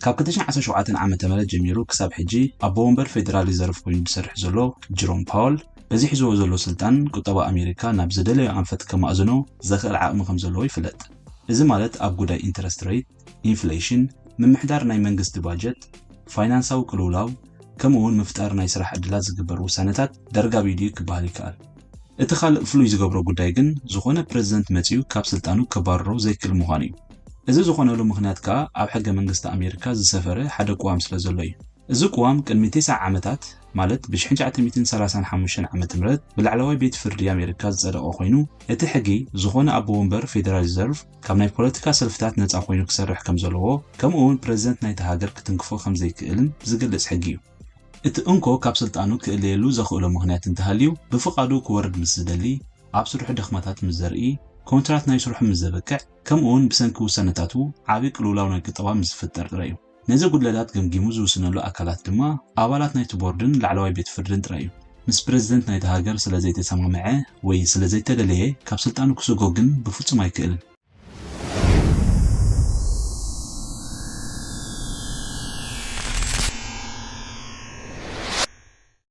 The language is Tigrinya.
ካብ ክልተ ሽሕን ዓሰርተ ሸውዓተን ዓመተ ምህረት ጀሚሩ ክሳብ ሕጂ ኣቦ ወንበር ፌደራል ሪዘርቭ ኮይኑ ዝሰርሕ ዘሎ ጀሮም ፓወል፣ በዚ ሒዝዎ ዘሎ ስልጣን ቁጠባ ኣሜሪካ ናብ ዝደለዮ ኣንፈት ከማእዝኖ ዘኽእል ዓቕሚ ከም ዘለዎ ይፍለጥ። እዚ ማለት ኣብ ጉዳይ ኢንተረስት ሬት፣ ኢንፍሌሽን፣ ምምሕዳር ናይ መንግስቲ ባጀት፣ ፋይናንሳዊ ቅልውላው፣ ከምኡ እውን ምፍጣር ናይ ስራሕ ዕድላት ዝግበር ውሳነታት ደርጋቢዱ እዩ ክበሃል ይከኣል። እቲ ካልእ ፍሉይ ዝገብሮ ጉዳይ ግን፣ ዝኾነ ፕረዚደንት መጺኡ ካብ ስልጣኑ ከባርሮ ዘይክእል ምዃኑ እዩ። እዚ ዝኾነሉ ምኽንያት ከኣ ኣብ ሕገ መንግስቲ ኣሜሪካ ዝሰፈረ ሓደ ቅዋም ስለ ዘሎ እዩ። እዚ ቅዋም ቅድሚ ተስዓ ዓመታት፣ ማለት ብ ሽሕን ትሽዓተ ሚእትን ሰላሳን ሓሙሽተን ዓመተ ምህረት ብላዕለዋይ ቤት ፍርዲ ኣሜሪካ ዝጸደቐ ኮይኑ፣ እቲ ሕጊ ዝኾነ ኣቦ ወንበር ፌደራል ሪዘርቭ ካብ ናይ ፖለቲካ ሰልፍታት ነጻ ኮይኑ ክሰርሕ ከም ዘለዎ፣ ከምኡ እውን ፕረዚደንት ናይታ ሃገር ክትንክፎ ከም ዘይክእልን ዝገልጽ ሕጊ እዩ። እቲ እንኮ ካብ ስልጣኑ ክእለየሉ ዘኽእሎ ምኽንያት እንተሃልዩ፣ ብፍቓዱ ክወርድ ምስ ዝደሊ፣ ኣብ ስርሑ ድኽመታት ምስ ዘርኢ፣ ኮንትራት ናይ ስርሑ ምስ ዘብቅዕ፣ ከምኡ እውን ብሰንኪ ውሳነታቱ ዓቢ ቅልውላው ናይ ቁጠባ ምስ ዝፍጠር ጥራይ እዩ። ነዚ ጉድለታት ገምጊሙ ዝውስነሉ ኣካላት ድማ ኣባላት ናይቲ ቦርድን ላዕለዋይ ቤት ፍርድን ጥራይ እዩ። ምስ ፕረዚደንት ናይታ ሃገር ስለ ዘይተሰማምዐ ወይ ስለ ዘይተደለየ ካብ ስልጣኑ ክስጎግ ግን ብፍጹም ኣይክእልን።